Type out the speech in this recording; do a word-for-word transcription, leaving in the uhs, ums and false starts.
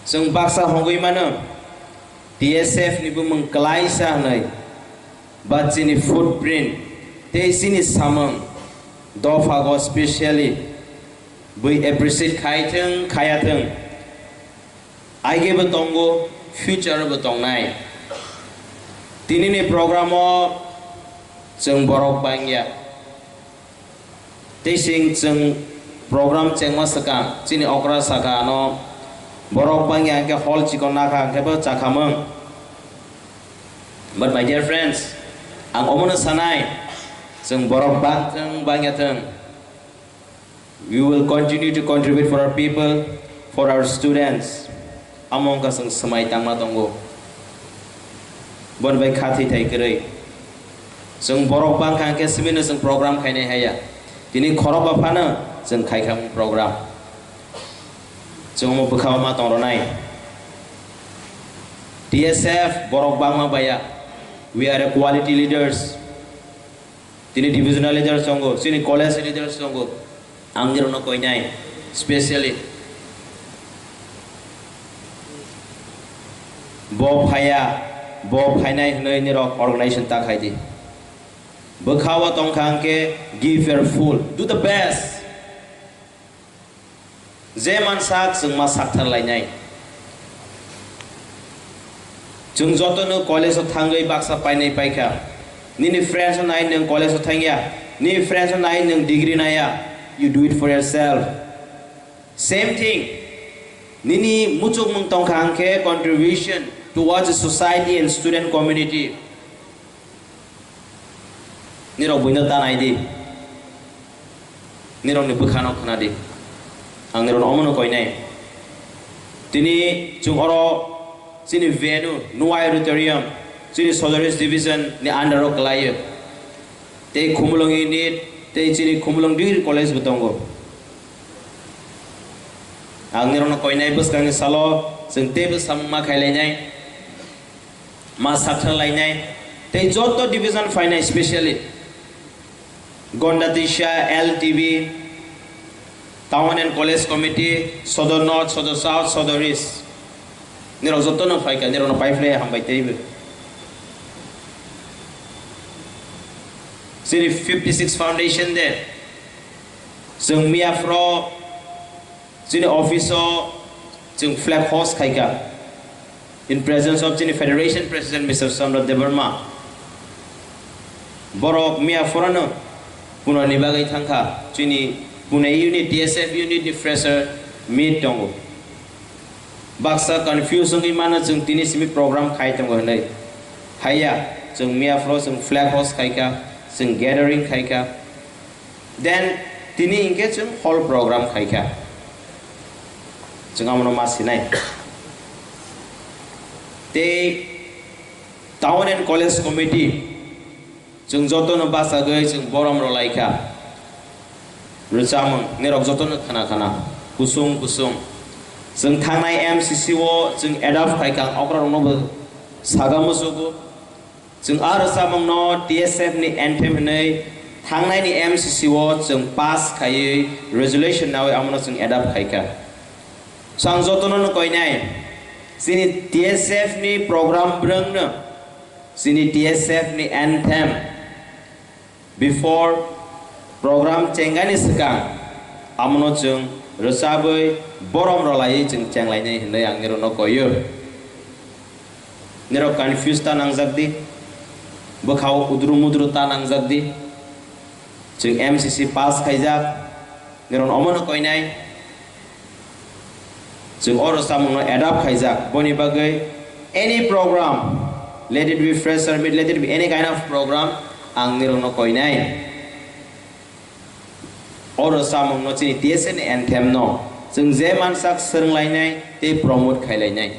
Chwng baksa hongwi mano, T S F ni bumung kwlaisa hwnwi, ba chini footprint tei chini samung dophago specially bui appreciate khai thwng, khaya thwng, aigebo tongo, future bo tongnai. Tinini program o chwng borok bangya. Tei sing chwng program chengma swkang chini okra saka ano borok bangya hwnkhe hall chikon nakha hwnkhe bo chakhamung. But my dear friends, ang omono sanai, chwng borok bangthwng bangya thwng, we will continue to contribute for our people, for our students. Amo wngkha chwng swmai tangma tongo. Boni bai kha thwi thai kwrwi. Chwng borok bangkha hwnkhe sibino chwng program khainai haya. Tini khorokba phano chwng khaikha program. Chwng omo bwkhao ma tongronai. T S F borok bangma baya. We are a quality leaders. Tini divisional leaders tongo, chini college leaders tongo. Ang nirokno koinai, specially. Bo phaya, bo phainai hwnwi nirok organization ta khai di. Bwkhao tongkha hwnkhe give your full, do the best. Je mansak chwng ma sakthar lainai. Chwng jotono college o thangwi baksa painai paikha. Nini friends no nai nwng college o thangya. Nini friends no nai nwng degree naiya. You do it for yourself. Same thing. Nini muchukmung tongkha hwnkhe contribution towards the society and student community. Nirok buino ta nai di. Nirokni bwkhano khna di. Ang nirokno omono koinai. Tini chwng oro chini venue, Nuai Auditorium, chini Sodor East Division ni under o kwlaio. Tei Khumulwng unit, tei chini Khumulwng Degree College bo tongo. Ang nirokno koinai bwskangni salo chwng teibo samung ma khailainai. Ma sakthar lainai tei joto division phainai, specially Gondatisa, L T B, Town and College Committee, Sodor North, Sodor South, Sodor East. Nirok jotono phaikha, nirokno paiphlai hambai teibo. Chini fifty six foundation day. Chwng miya phro Chini office o chwng flag host khaikha in presence of chini Federation President Mister Chandra Debbarma. Borok miya phorano Pune ni bagwi thangkha, chini Pune unit, T S F unit ni fresher meet tongo. Baksa confuse wngwi mano chwng tini simi program khai tongo hwnwi. Haiya, chwng miya phoro chwng flag host khaikha, chwng gathering khaikha. Then tini hinkhe chwng hall program khaikha. Chwng amono ma sinai. Tei Town and College Committee chwng jotono bachagwi chwng borom rwlaikha. Rwchapmung nirok jotono khna khna kusung kusung. Chwng thangnai M C C o chwng adopt khaikha, okrarokno bo saga muchugo. Chwng a rwchapmungno T S F ni anthem hwnwi thangnai ni M C C o chwng pass khaiwi resolution nawi amono chwng adopt khaikha. Chwng jotono no koinai, chini T S F ni program bwrwngno, chini T S F ni anthem before program chengani swkang amono chwng rwchabwi borom rwlaiwi chwng chenglainai hwnwi ang nirokno koio. Nirok confuse ta nangjak di, bwkhao udru mudru ta nangjak di. Chwng M C C pass khaijak, nirok omono koinai. Chwng oro samungno adapt khaijak, boni bagwi any program, let it be fresher meet, let it be any kind of program, ang nirokno koinai. Oro samungno chini T S F ni anthem no chwng je mansak swrwnglainai tei promote khailainai.